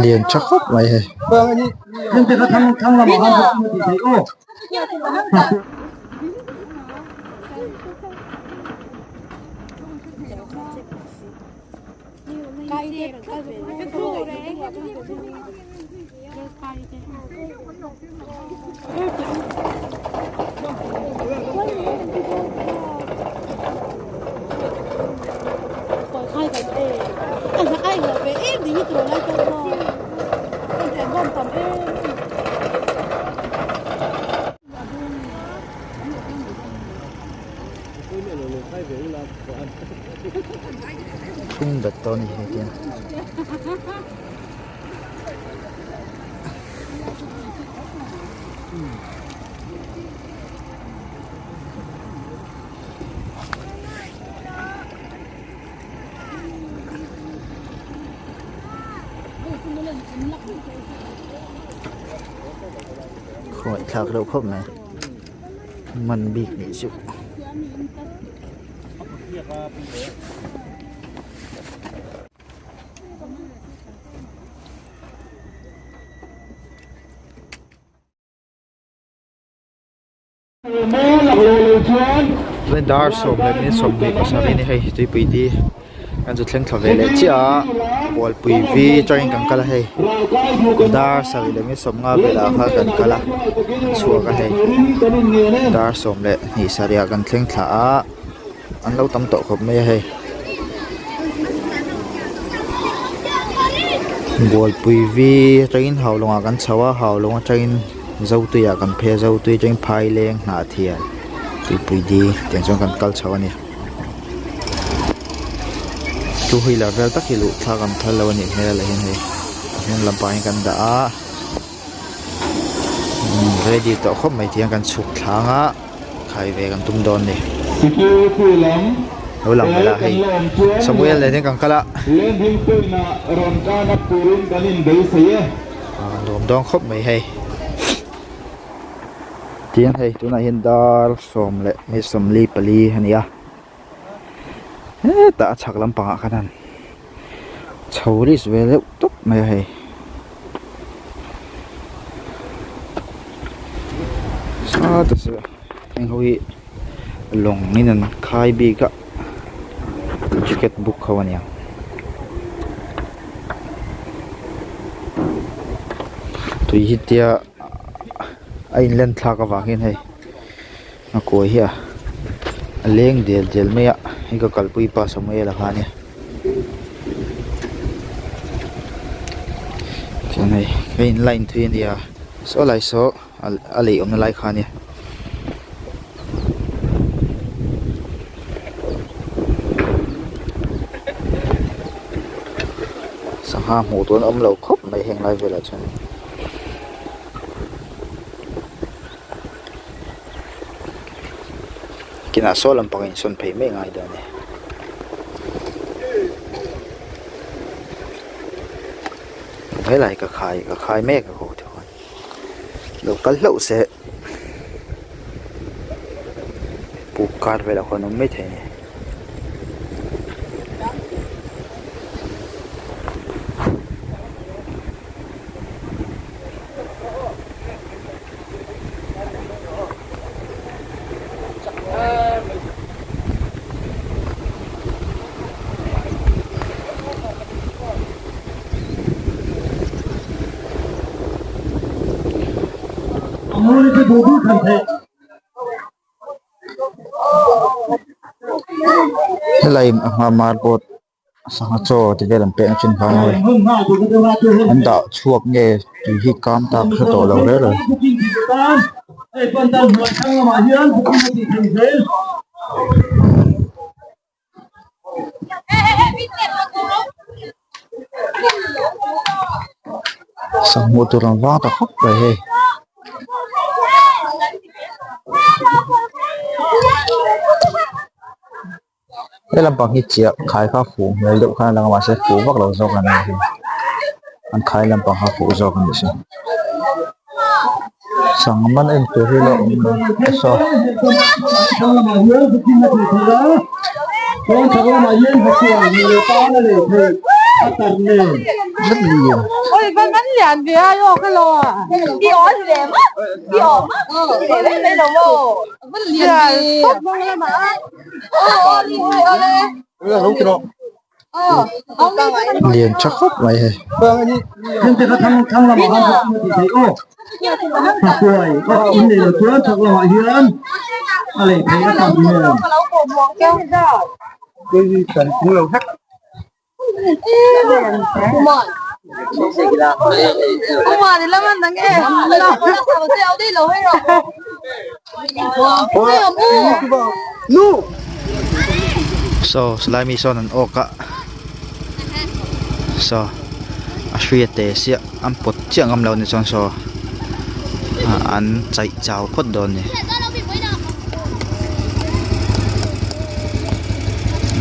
Lian tha khawp mai hei. Thung bet tawh a ni hei hian. Khawngaih thlak reuh khawp mai man bik nih chu. Dar 10:27 a ni hei tuipui te kan chu thleng thla ve leh chiah a bualpui vi atangin kan kal a hei dar 7:50 velah khan kan kal a chhuak a hei dar 12:30 ah kan thleng thla a an lo tam tawh khawp mai a hei bualpui vi atangin haulawng ah kan chho a haulawng atangin zotui ah kan phei a zotui atangin phaileng hnahthial tuipui di tiang chuan kan kal chho a ni two wheeler vel tak hi luh thlak an phal lo a nih hmel ah hian hei a hnung lampang ah hian kan dah a ready tawh khawp mai tiang kan chhuk thlang a. Khai ve kan tum dawn ni. Lo lang vel a hei Samuel nen hian kan kal a. Nuam dawn khawp mai hei. Tiang hei tunah hian dar 10:44 a ni a. Hetah a chhak lampangah khan han chho risk ve deuh tawp mai a hei. Sa ta chu heng ho hi lawng in an khai bik a ticket book ho aniang. Tui hi tia a in len thlak avang hian hei. A kawi hi a a leng del del mai a hei ka kalpui pa Samuel a kha ania chuan hei hei in line thui ania saw lai saw a lei awmna lai kha ania. Sangha hmuh tur an awm lo khawp mai heng lai velah chuan. Kinah saw lampang a insawn phei mai ngai dawn e. Helai ka khai ka khai mek a ho theuh a lo kal hlauh se puk kar velah khuan a awm maithei a ni. Helai hma marboard sangha chaw ti vel an pek na thin vang a an dah chhuak nge tih hi kam tak hre tawh lo reng reng. Sangha tur ang vang ta khawp mai hei. He lampang hi chiah khai kha fuh hmel deuh khan a lang a mahse fuh vak lo zawk a ni an khai lampang kha fuh zawk a nih chu sangha man en tur hi la awm lo saw. Lian tha khawp mai hei. Saw lai mi sawn an awk a saw a hri a te siah an pawt chiah ngam lo a nih chuan saw an chaih chau phawt dawn a ni.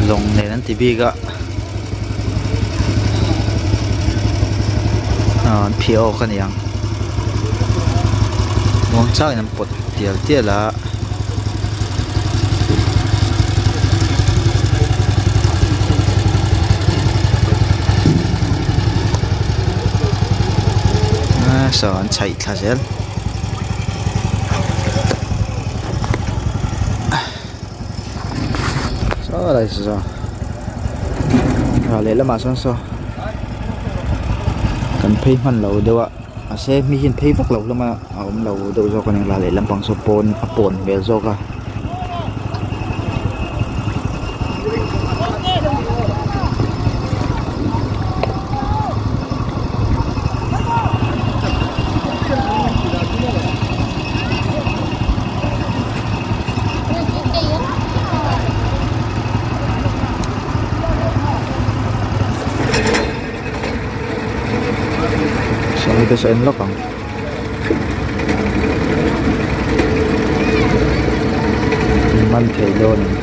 Lawng nen an ti bik a ah an phiah awk a ni ang muang changin an pawt tial tial a. Saw an chhaih thla zel. Saw lai saw ral lehlamah sawn saw kan phei hman lo deuh a mahse mi hian phei vak lo hlawm a a awm lo deuh zawk a ni ral lehlam pang saw pawn a pawn hmel zawk a. Sawi te saw en lawk ang. Man thei dawn ang.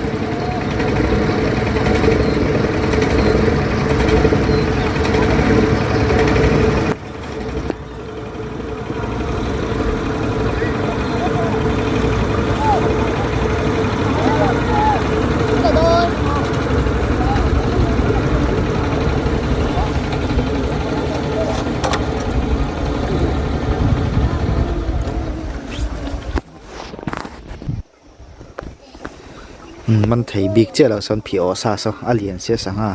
Man thei bik chiah loh sawn phih awh sa saw a lian sia sangha.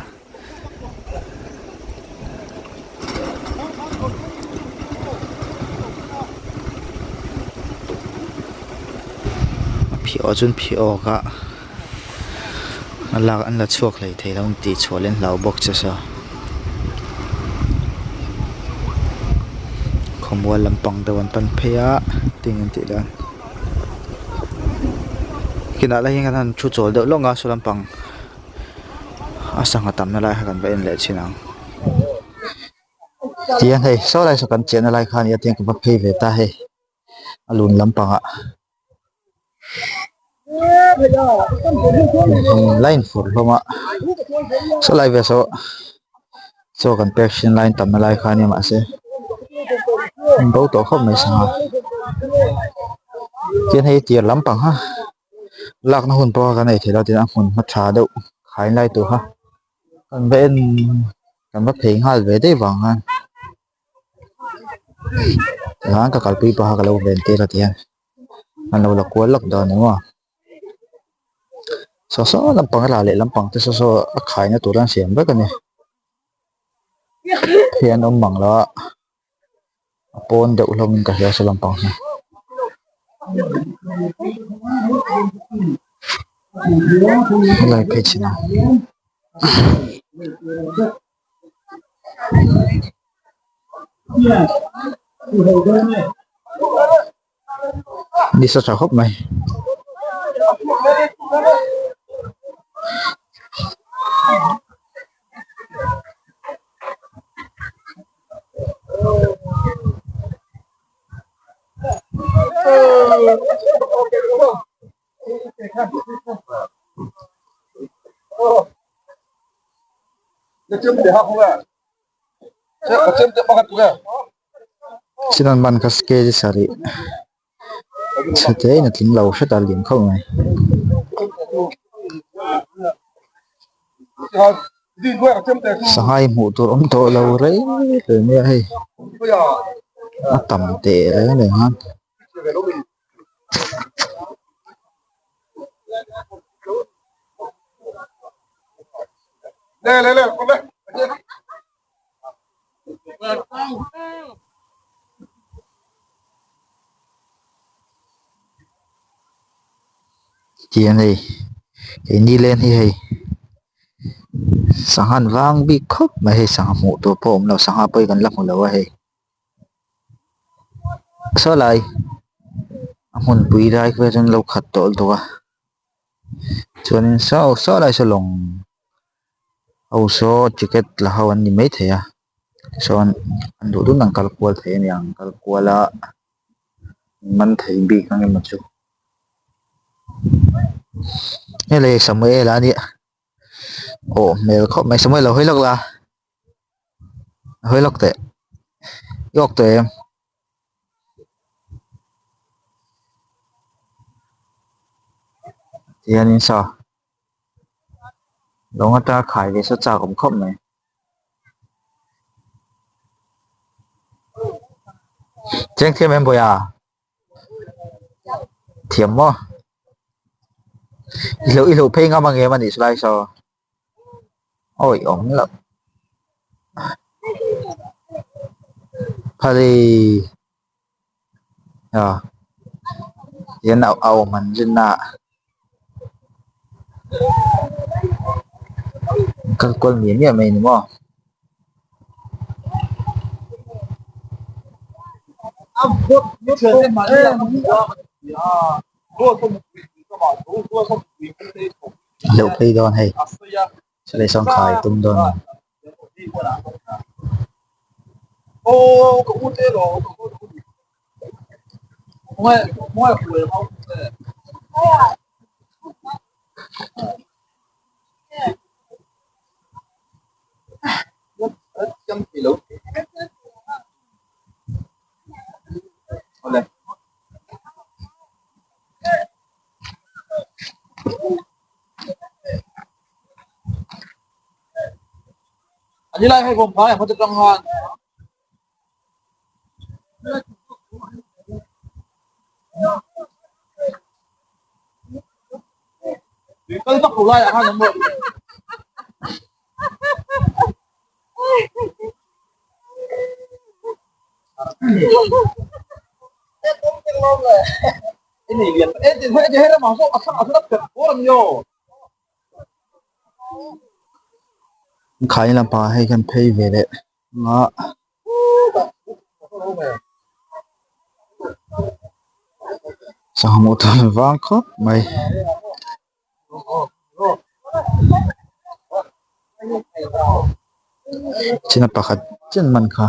A phih awh chuan phih awk a a lak an la chhuak hlei thei lo ang tih chhuah leh an hlau bawk che saw khawmual lampang deuh an pan phei a tin an tih dan kinah lah hian kan han thu chawl deuh lawng a saw lampang. A sangha tamna lai kha kan va en leh thin ang tihian hei saw lai saw kan chenna lai kha a ni a tiang ka va phei ve ta hei a lun lampangah line fur hlawm a saw lai vel saw chaw kan pek thin line tamna lai kha a nia mahse an bo tawh khawp mai sangha tihian hei tir lampang kha. Lakna hun pawh kan nei thei lo tin a hmun hma tha deuh khai lai tur kha kan va en kan va phei nghal ve daih vang khan tichuan ka kalpui paha ka lo ven tir a tihian an lo la kual lawk dawn emaw saw saw lampang a lah leh lampang te saw saw a khaina tur an siam vek a ni hei an awm mang lo a. A pawn deuh hlawm in ka hria saw lampang hi. Helai phei chhin ang. Ni sa tha khawp mai. Chin an man kha kg sarih chhe te in a tling lo hret a lian khawp mai. Sanghai hmuh tur awm tawh lo rei rei mai a hei a tam teh reng reng a. Tiang hei keini len hi hei sangha an vang bik khawp mai hei sangha hmuh tur pawh a awm lo sangha pawh hi kan la hmu lo a hei. Saw lai a hmunpui lai vel chuan lo khat tawh lutuk a chuanin saw saw lai saw lawng ho saw ticket la ho an ni maithei a tichuan an duh duhna an kal kual thei a ni ang kal kual a man thei bik ang emaw chu hei Samuel-a a nia awh hmel khawp mai Samuel lo hawi lawk la. Hawi lawk teh i awk tawh em tihianin saw lawng atanga khai ve saw chak awm khawp mai cheng thiam em bawiha thiam maw i hloh i hloh phei ngam ang em anih chu lai saw. Awi awm loh phali ah hian a awm an rin a kal kual miah miah mai a ni maw. Hleuh phei dawn hei silai sawn khai tum dawn a ni. Khai lampangah hei kan phei ve leh a sangha hmuh tur an vang khawp mai. China pakhat chen man kha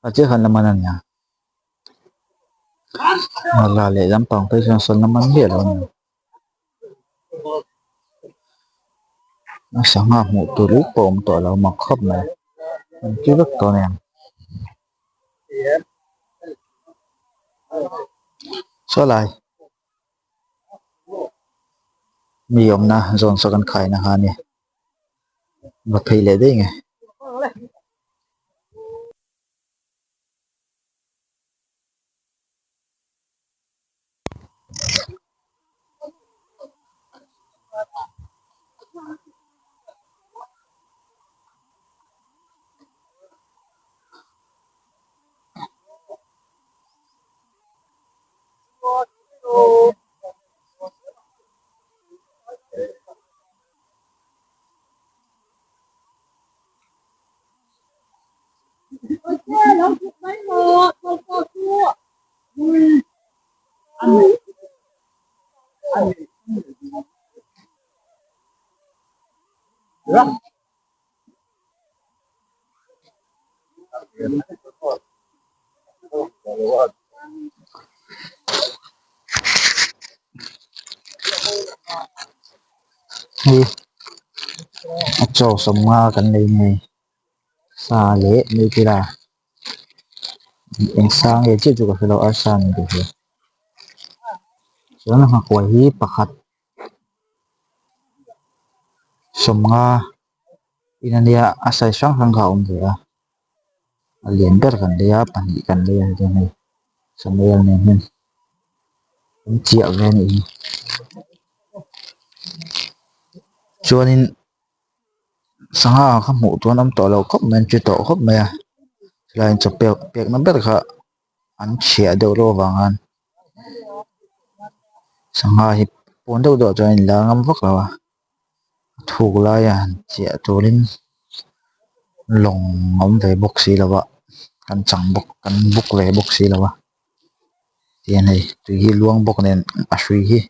a chiah khan la man a nia a la leh lampang phei chuan sawn la man miah lo a ni a sangha hmuh tur uk pawh a awm tawh lo mak khawp mai an ti vek tawh a ni ang saw lai. Mi awmna zawn saw kan khaina kha a ni va phei leh daih nge. Hei. A chaw 50 kan lei nei sa leh meitila eng sa nge chiah chu ka hrelo arsa ni ka hria chuan nghakuai hi pakhat 50 in ania a size hrang hrang kha a awm ve a a lian ber kan lei a pahnih kan lei a hetiang hei samuel nen hian an chiah ve anih hi chuanin sangha kha hmuh tur an awm tawh lo khawp mai an ti tawh khawp mai a helai chaw pek pekna ber kha an chhiah deuh reuh avang khan sangha hi pawn deuh deuh ah chuan a inlar ngam vak lo a. A thuk laia han chiah turin lawng a awm ve bawk si lo a kan chang bawk kan buk ve bawk si lo a tihian hei tui hi luang bawk nen a hrui hi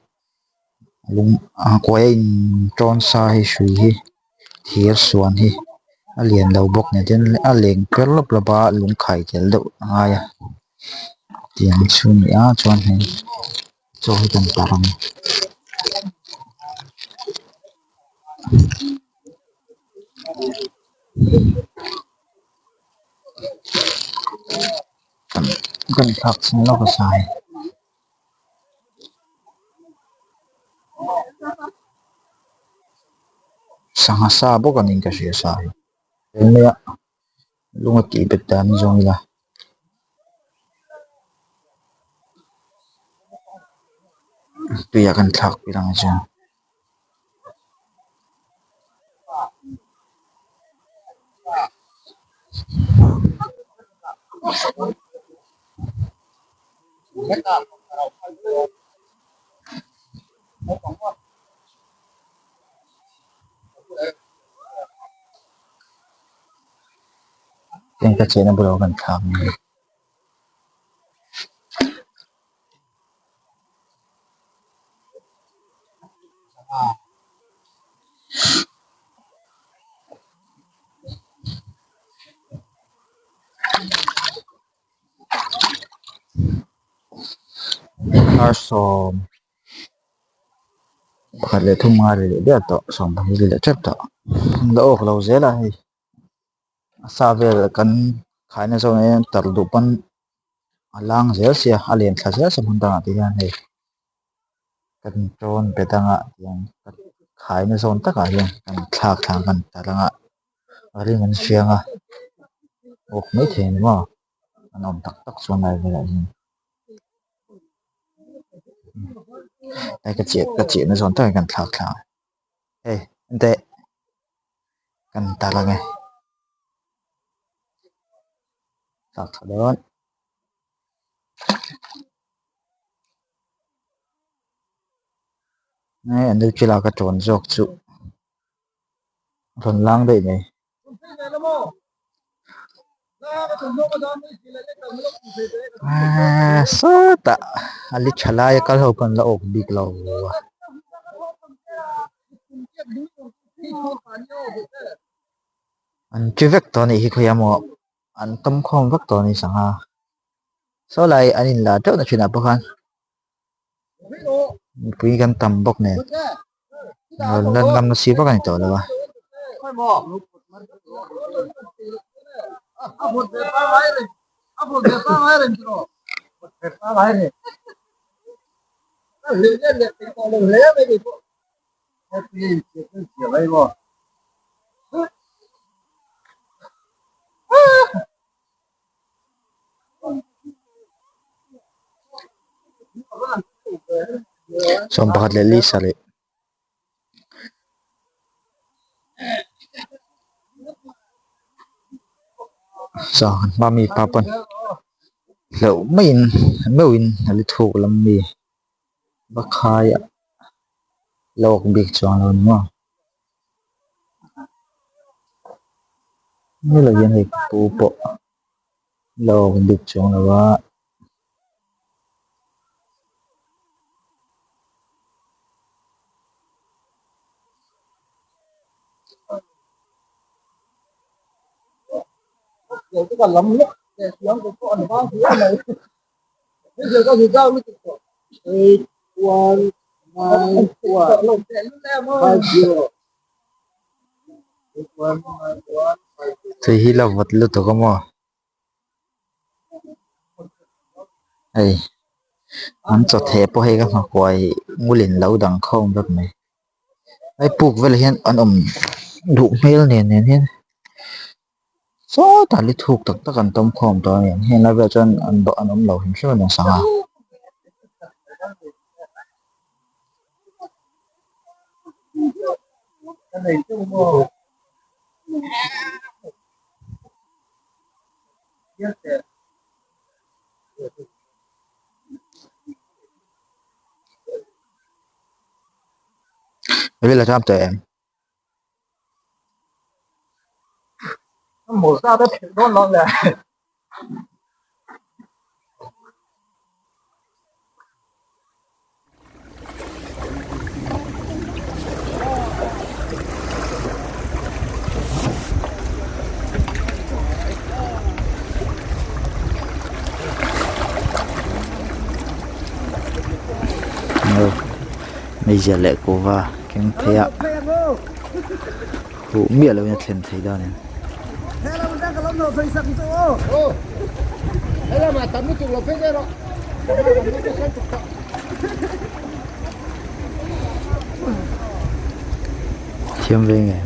lung a kuai a in tawn sa hi hrui hi thir suan hi a lian lo bawk nen tin a leng per lawp lawp a lung khai tel deuh a ngai a tiang chu a ni a chuan hei. Chaw hi kan tar ang kan thlak chhin lawk a sai. Sangha sa bawk a niin ka hria sa hi eng mai a lung a tih bet dan zawng ila. Tuiah kan thlak pui ang chuan. Heng ka chenna bulah kan thlak ang hei. Dar sawm pakhat leh thum nga ri leh dial tawh 12 ri leh tep tawh an la awk lo zel a hei. A sa vel kan khaina zawnah hian tar duh pawn a lang zel sia a lian thla zel sia hmun dangah te hian hei kan tawn bet anga tiang khaina zawn takah hian kan thlak thla ang kan tar anga a rim an hriang a awk mai thei a ni maw an awm tak tak chuan lai velah hian hei ka chiah ka chiahna zawn takah hian kan thlak thla ang hei enteh. Kan tar ange thlak tha dawn nge an lu chila ka tawn zawk chu rawn lang daih mai. Aaa sawtah a li tha laia kal ho pawn la awk bik lo a. An ti vek tawh a nih hi khawi emaw an tawm khawm vek tawh a ni sangha saw lai an in lar teuh na thin ah pawh khan mipui kan tam bawk nen rawn lan ngam na si vak a ni tawh lo a. Sawmpakhat leh li sarih. Saw an hma mi pa pawn hleuh maiin meuhin a li thuk lam mi va khai a la awk bik chuang lo ni maw helai hian hei pu pawh la awk bik chuang lo a. Tui hi la vawt lutuk a maw hei an chawtheh pawh hei ka nghakuai ngulin lo dang khawm vek mai hei puk velah hian an awm duh hmel nen nen hian sawtah li thuk tak tak an tawm khawm tawh a ni heng lai velah chuan an an awm lo hrim hrim a ni ang sangha. Meizial leh kuhva keng phei a huh miah loin a thlen thei dawn em. Thiam ve nge.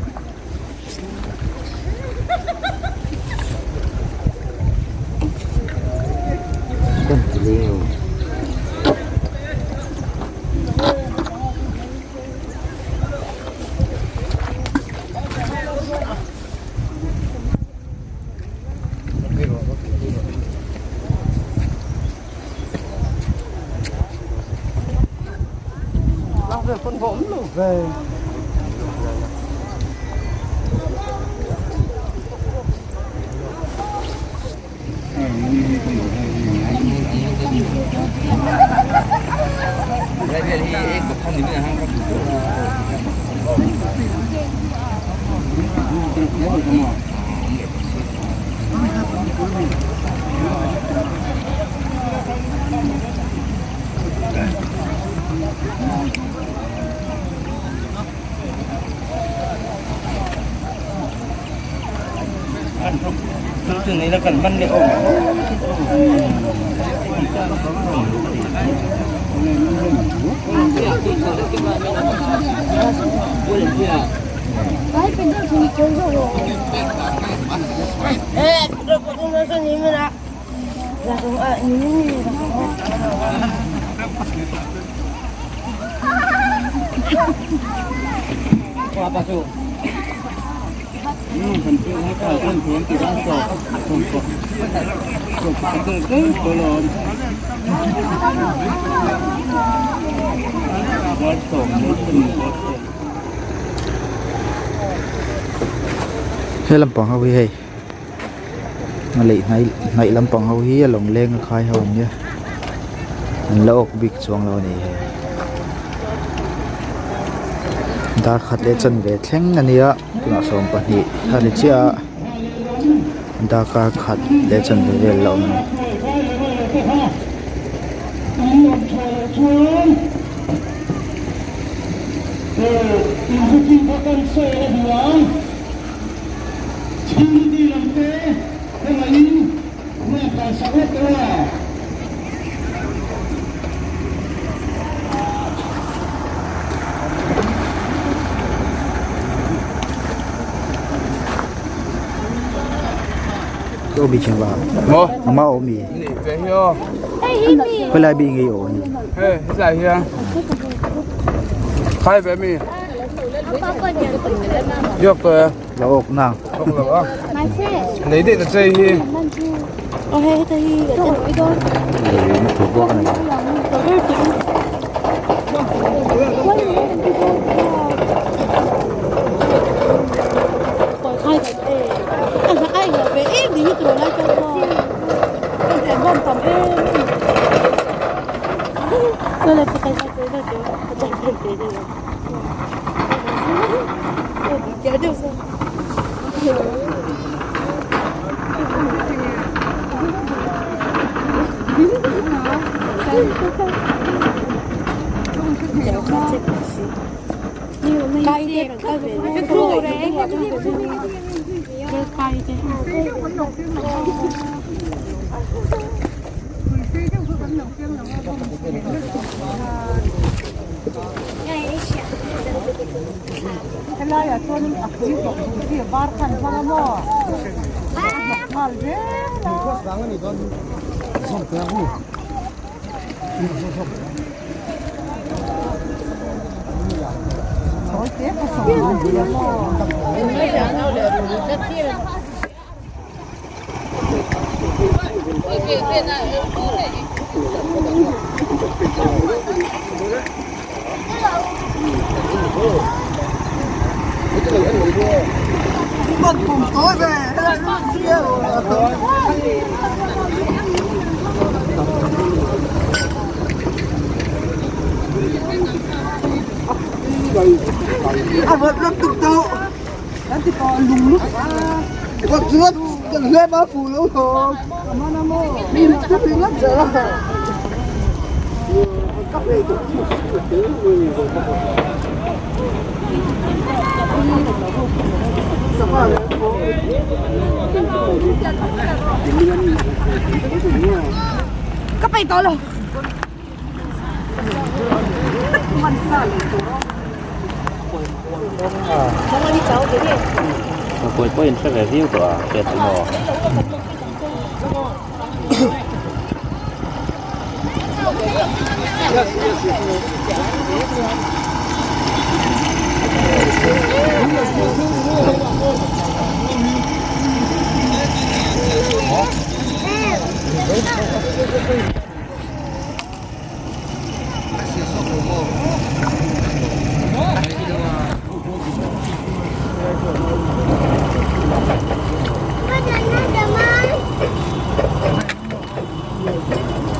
He lampang ho hi hei a lei hnaih hnaih lampang ho hi a lawng leng a khai ho an nia an la awk bik chuang lo a ni hei dar khat leh chanve thleng a nia tunah sawmpahnih a ri chiah a darkar khat leh chanve vel la awm a ni. Khawilai bik nge i aw hi? Lo awk nang. Mipui pawhin hre ve viau tawh a hriat chu maw.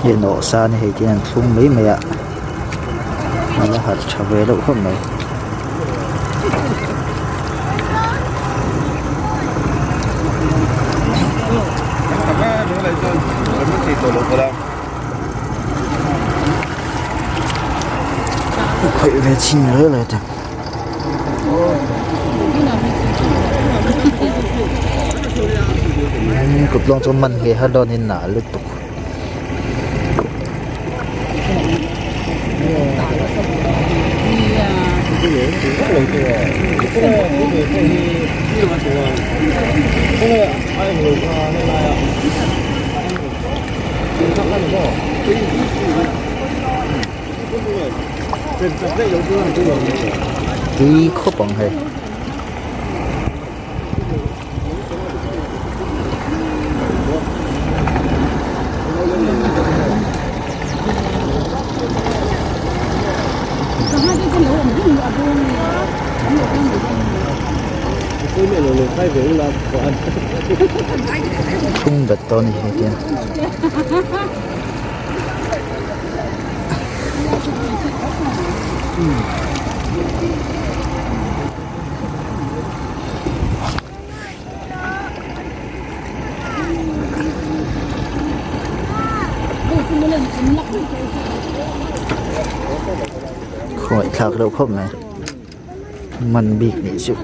Hei nawhsa ni hei tin an thlung mai mai a a la harh tha ve deuh khawp mai. Khawih ve chhin rel rel ta. Kut lawng chu man hi har dawn in nah lutuk. Tui khawp ang hei. Thlung bet dawn a ni hei hian. Khawngaih thlak deuh khawp mai man bik nih chu.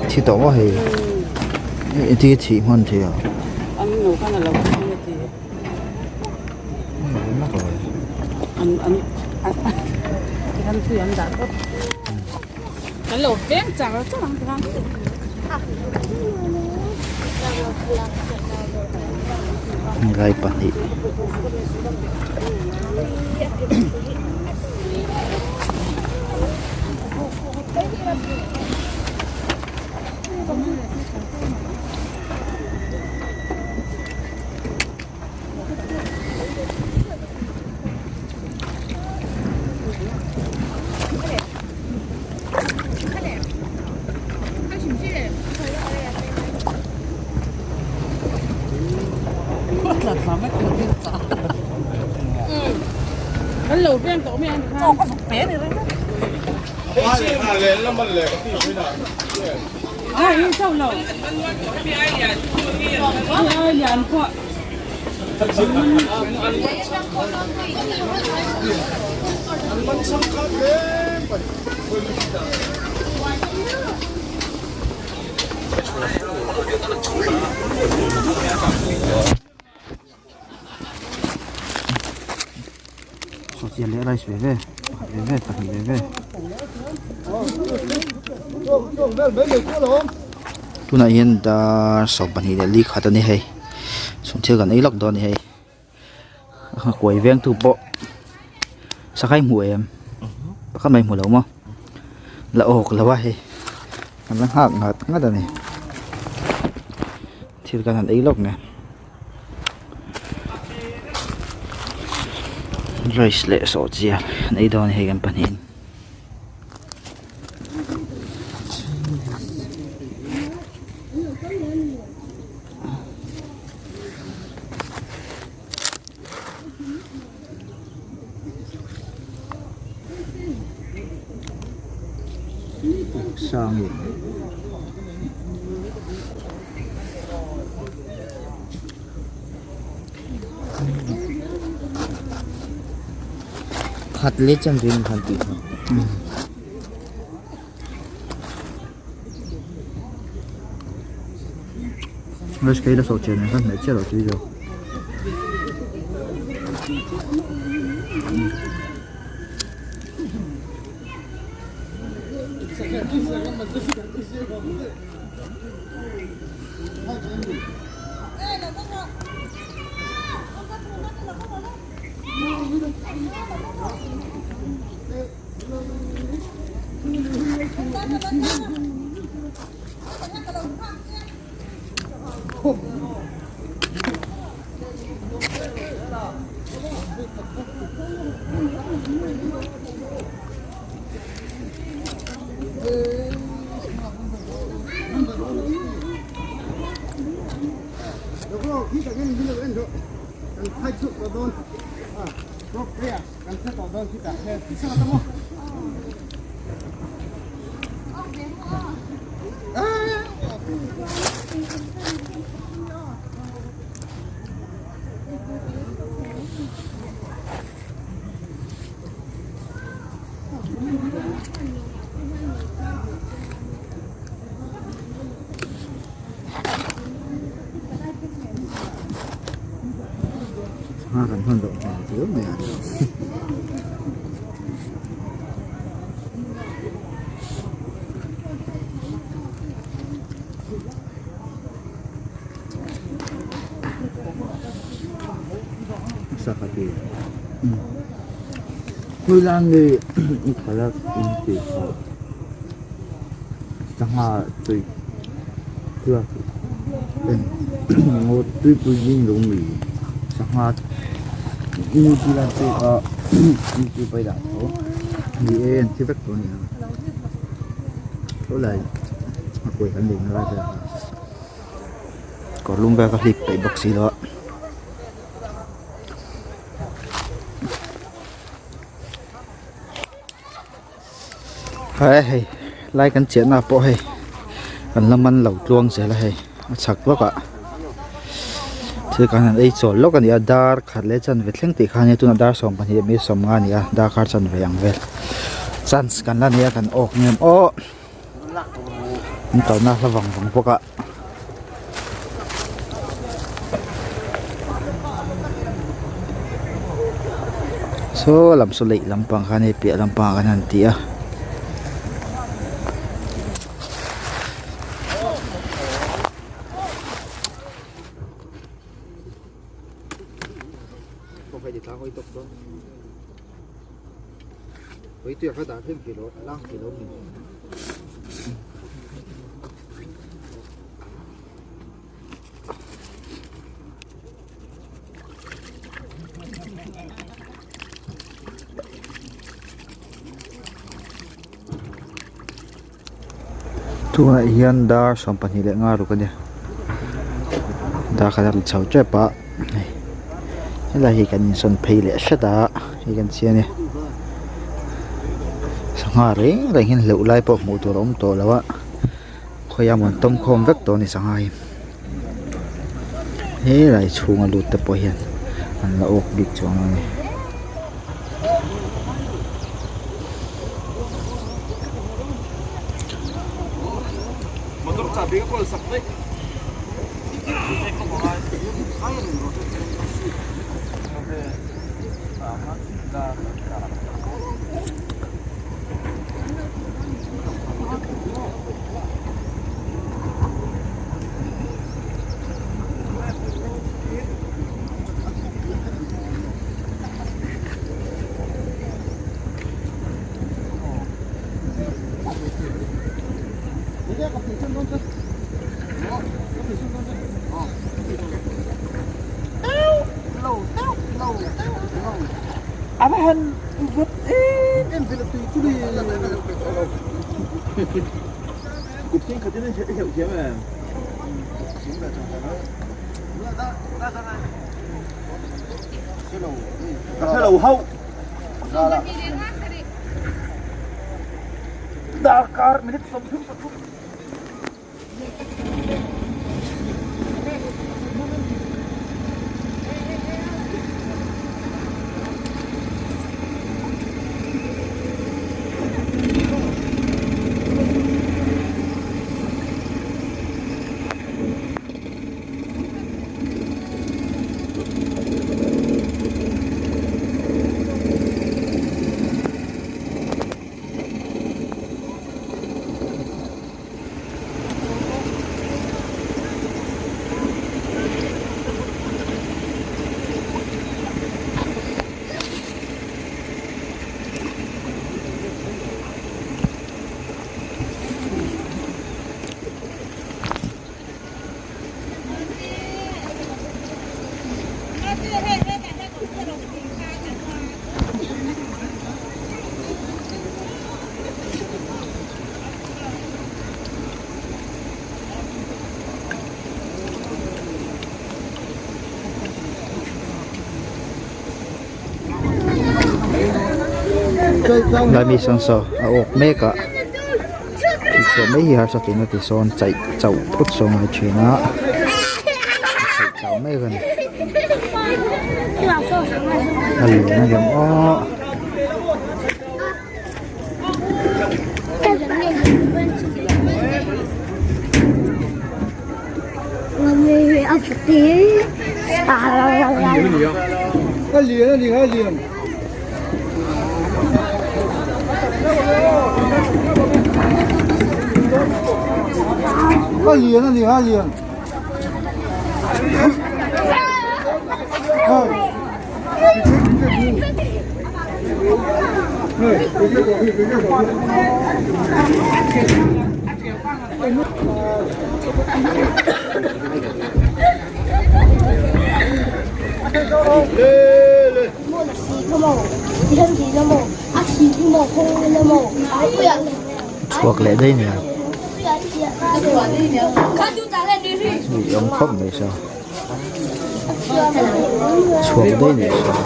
Thi tawh maw hei engtin nge thih hman theih a Nilai pahnih. Sawtia leh rice ve ve pakhat ve ve pahnih ve ve tunah hian dar 22 leh li khat a ni hei chhung thil kan ei lawk dawn a ni hei a kuai veng tu pawh sanghai hmu em pakhat mai hmu lo maw la awk lo a hei kan la nghak ngat ngat a ni thil kan han ei lawk nge. Rice leh sawhchiar an ei dawn a ni hei kan pahnihin. Sangi. Khat leh chan rin han tih kha. Rice ka ila sawh chian nen khan hmeh chiah loh tui zawk. Sangha kan hman loh hmel viau mai a. Sangha ti. Khawi nge i khalak in tih kha sangha tui ngaw tuipui zing lo mi sangha New Zealand pek a YouTube a i dah tho ni e an thi vek tawh a ni ang tho lai a kawi kan lei na lai te ah kawr lum vel ka hlip peih bawk si lo a. He hei lai kan chiahna ah pawh hei kan la man lo tluang zel a hei a chhak lawk ah thil kan han ei chawl lawk a ni a dar khat leh chanve thleng tih kha a nia tunah dar 12 leh minute 50 a ni a darkar chanve ang vel chance kan la nei a kan awk ngem aw an kalna hla vang vang bawk a. Saw lam saw lei lampang khan hei piah lampang ah khan an ti a. Tunah hian dar 12 leh nga ruk a ni dar khat a ri chho tep a hei. Helai hi kan insawn phei leh hret a hei kan chian e sangha reng reng hian hleuh lai pawh hmuh tur a awm tawh lo a khawiah emaw an tawm khawm vek tawh a ni sangha hi helai chhunga lut te pawh hian an la awk bik chuang a ni. Lai mi sawn saw a awk mek a tihchhuah mai hi harsa tihna ti sawn chaih chauh phawt sawn a ni thin a chaih chau mek a ni a lian a ni ang aw. Chhuak leh daih nia ui awm khawp mai saw chhuak daih nia saw.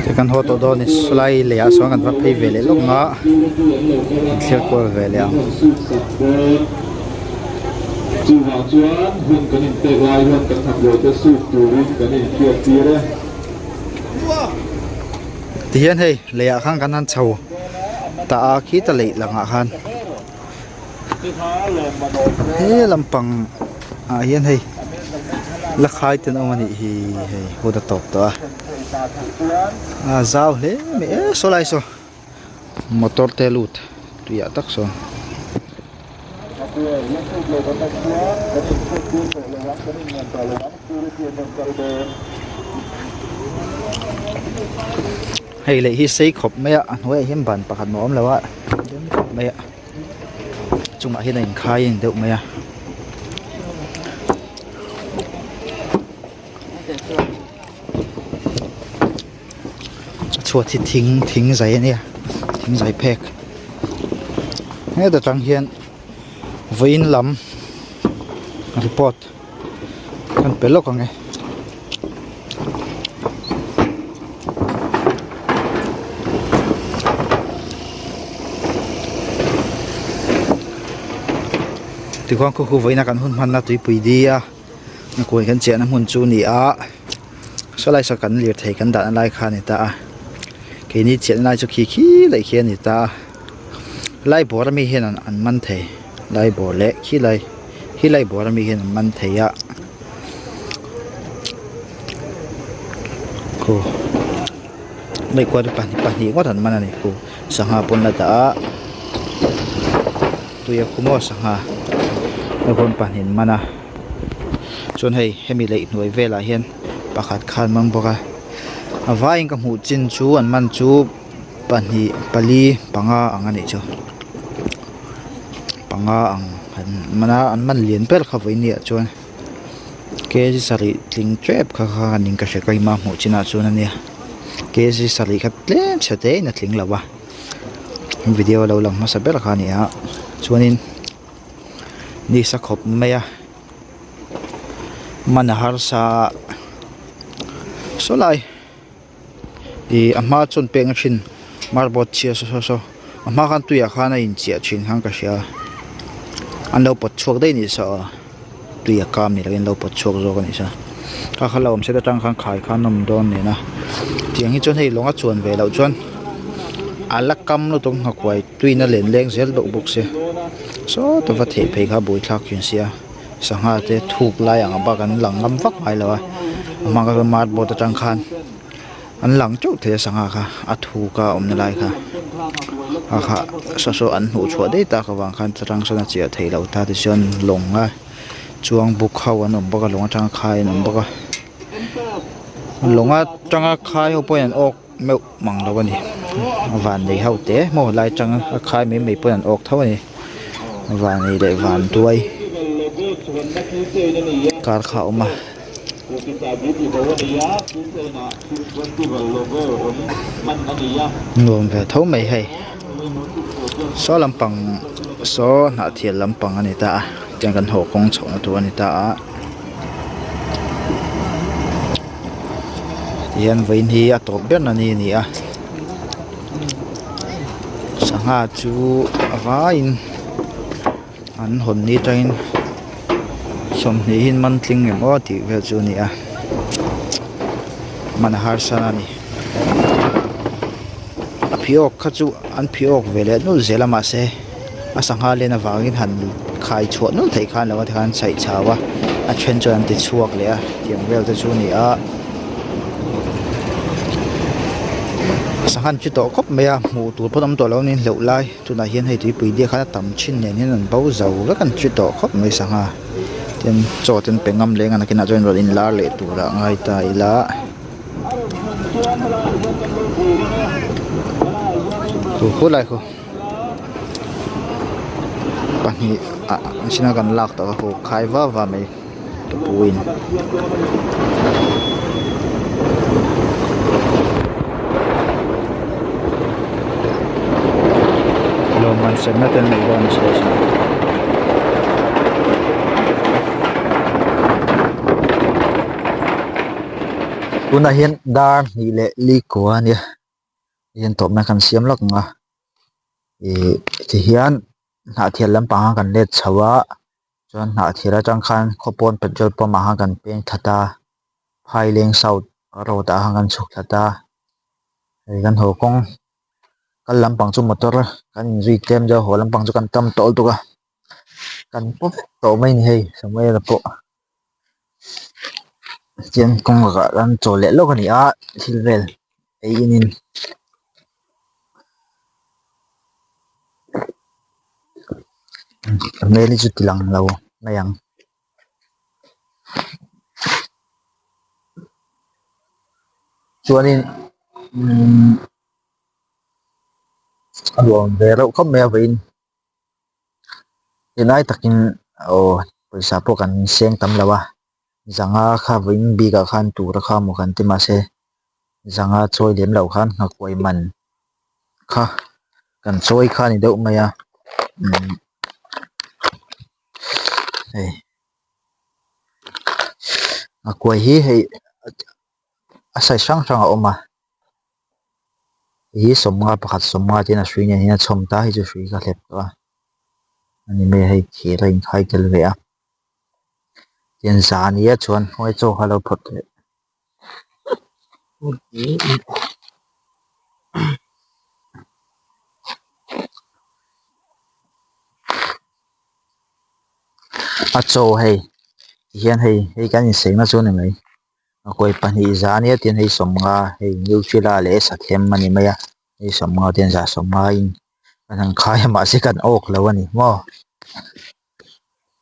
Te kan haw tawh dawn a ni sawlai lei ah sawn kan va phei ve leh lawk ang a kan thlir kual ve leh ang. Chuvang chuan hun kan inpek lai hian kan hnathawh te suk turin kan inhriat tir e. Tihian hei leiah khan kan han chho ta a khita leih langah khan he lampang ah hian hei la khai ten a awm a nih hi hei hun a tawp tawh a a zau hle mai e saw lai saw. Motor te lut tuiah tak sawn. Hei lei hi sei khawp mai a a hnuaiah hian ban pakhat mah a awm lo a dum khawp mai a chungah hian a inkhai a ni deuh mai a. A chhuat hi thing thing zai a nia thing zai phek heta tang hian vawiin lam report kan pe lawk ang e. Tikhuan khaw khu vawiin a kan hun hmanna tuipui di a. A kuai kan chiahna hmun chu a ni a saw lai saw kan lirthei kan dahna lai kha a ni ta a keini chiahna lai chu khi khi laih khi a ni ta a lai bawr ami hian an man thei lai bawr leh khi lai khi lai bawr ami hian an man thei a khu ngaihkual pahnih ngawt an man a ni khu sangha pawn la dah a tui a khu maw sangha ngaihkual pahnih an man a chuan hei hemi leih hnuai velah hian pakhat kha an man bawk a a vaiin ka hmuh chin chu an man chu pahnih pali panga ang a nih chu panga ang an man a an man lian ber kha vawiin ah chuan kg sarih tling tep kha kha a niin ka hria ka hma hmuh chinah chuan a nia kg sarih kha tlem chhe te in a tling lo a video a lo lang hmasa ber kha a ni a chuanin ni sa khawp mai a man a harsa a saw lai. Ih a hma chuan peng a thin marble chhia saw saw saw a hma khan tuiah khan a inchiah thin khan ka hria an lo pawt chhuak daih a nih saw tui a kam ni lovin an lo pawt chhuak zawk a nih saw kha kha lo awm set atang khan khai khan a awm dawn nen a tiang hi chuan hei lawng a chuan ve loh chuan a la kam lutuk nghakuai tuiin a len leng zel deuh bawk sia sawta va theih phei kha buaithlak thin sia. Sangha te thuk lai ang bak an lang ngam vak ngai lo a a hma kha chuan marboard atang khan an lang teuh thei a sangha kha a thuk a awmna lai kha a kha saw saw an hmuh chhuah daih tak avang khan ta tang sawn a chiah theih loh ta tichuan lawng a chuang buk ho an awm bawk a lawng atanga khai an awm bawk a lawng atanga khai ho pawhin an awk meuh mang lo a ni van nei ho te maw lai tang a khai mai mai pawn an awk tho a ni van nei leh van tuai kar kha a awm a. Nuam ve tho mai hei saw lampang saw hnahthial lampang a ni ta a tiang kan haw kawng chhohna tur a ni ta a. Tihian vawiin hi a tawp ber na ni a ni a sangha chu a vaiin an hawn ni atangin 20 hi an man tling em aw tih vel chu a ni a man a harsa a ni a phiawk kha chu an phiawk ve leh nulh zel a mahse. A sangha len avangin han khai chhuah nawlh theih khan lo a tikhan chhaih chau a a then chuan an ti chhuak leh a tiang vel te chu a ni a sangha an thi tawh khawp mai a hmuh tur pawh an awm tawh lo a ni hleuh lai tunah hian hei tuipui diak khan a tam thin nen hian an bo zo vek an thi tawh khawp mai sangha tin chaw te an pe ngam leng a nakinah chuan rawn inlar leh turah a ngai ta ila. Khu khulai khu. Pahnih ah an sin a kan lak tawh a ho khai va va mai ka pu in. Lawmman semna te an neih dawn a sawi sawi. Tunah hian dar hnih leh li kua a nia. Hian tawpna kan siam lawk ang a ih tihian hnahthial lampang a kan let chho a chuan hnahthial atang khan khawpawn petrol pump ah khan kan peng thla ta phaileng south road ah khan kan chhuk thla ta hei kan haw kawng kal lampang chu motor kan inzui tlem deuh a haw lampang chu kan tam tawh lutuk a kan paw vek tawh mai a ni hei Samuel-a pawh. Tihian kawng lakah an chawl leh lawk a ni a thil vel ei in in a hmel hi chu ti lang lo mai ang. Chuanin umm a nuam ve reuh khawp mai a vawiin helai takin aw pawisa pawh kan seng tam lo a zanga kha vawiin bikah khan tur a kha maw kan ti mahse zanga chawi lem loh khan nghakuai man kha kan chawi kha a ni deuh mai a umm hei nghakuai hi hei a size hrang hrang a awm a hi sawmnga pakhat sawmnga te in a hrui nen hian a chhawm ta hei chu hrui ka hlep tawh a ani mai a hei thir a inkhai tel ve a tin zan nia chuan hnuai chaw kha a lo phawrh theih. A chaw hei tihian hei hei kan insengna chu a ni mai. A kawi pahnih za ania tin hei sawmnga hei nutella leh sathem a ni mai a hei sawmnga te hian zah sawmnga in kan han khai a mahse kan awk lo a ni maw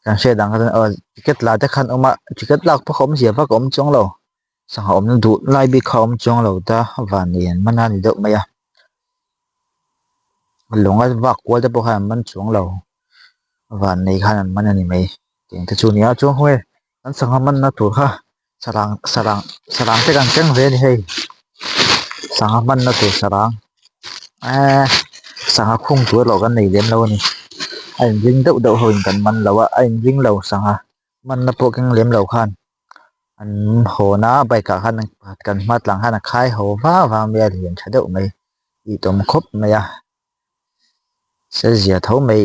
kan hriat dan kha chuan aw ticket la te khan awm a ticket lak pawh kha awmzia vak a awm chuang lo sangha awmna duh lai bik kha a awm chuang lo ta vannei an man a ni deuh mai a lawng a vak kual te pawh khan an man chuang lo vannei khan an man a ni mai tiang te chu a ni a chuang ho e. An sangha manna tur kha sarang sarang sarang te kan keng ve a ni hei sangha manna tur sarang eee sangha khung tur erawh kan nei lem lo a ni a inring deuh deuh ho in kan man lo a a inring lo sangha manna pawh keng lem lo khan an hawn a bike ah khan kan hma tlang khan a khai haw va va mai a lian tha deuh mai tih tawm khawp mai a se zia tho mai.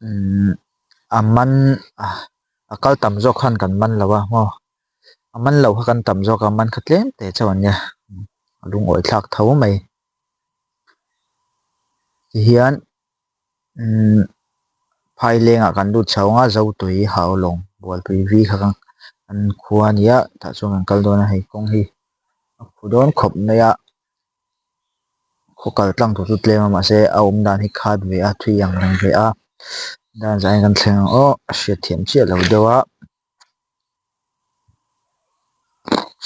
Umm a man a kal tam zawk khan kan man lo a maw a man loh kha kan tam zawk a man kha tlem te chauh an nia a lungawi thlak tho mai tihian umm phailengah kan lut chho ang a zotui haulawng bualpui vi kha kan khua a nia tah chuan kan kal dawn a hei kawng hi a phu dawn khawp mai a. Khaw kal tlang tur chu tlem a mahse a awm dan hi khat ve a thui ang reng ve a dan zah hian kan thleng ang aw a hriatthiam chiah lo deuh a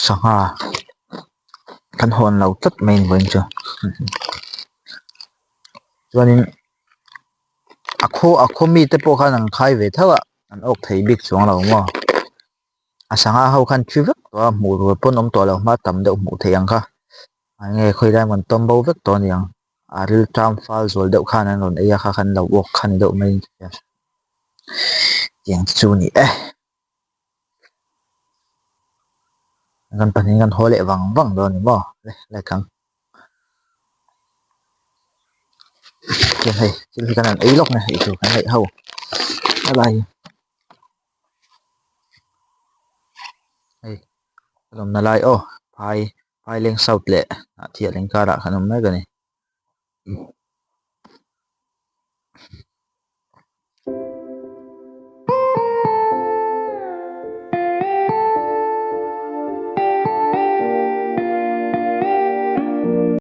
sangha kan hawn lo tlat mai a ni vawiin chu chuanin a khaw a khaw mite pawh khan an khai ve tho a an awk thei bik chuang lo maw. A sangha ho khan thi vek tawh a hmuh tur pawn awm tawh lo hma tam deuh hmuh theih ang kha eng nge khawi lai maw an tawm bo vek tawh a ni ang a ril ṭam fal zual deuh khan an rawn ei a kha khan lo walk kha ni deuh mai in ka hria tiang te chu a ni e kan pahnih kan haw leh vang vang dawn a ni maw le like ang hei thil hi kan han ei lawk nge eitur kan neih ho helai. Hei a lawmna lai aw phai phaileng south leh hnahthia leng karah khan a awm mek a ni.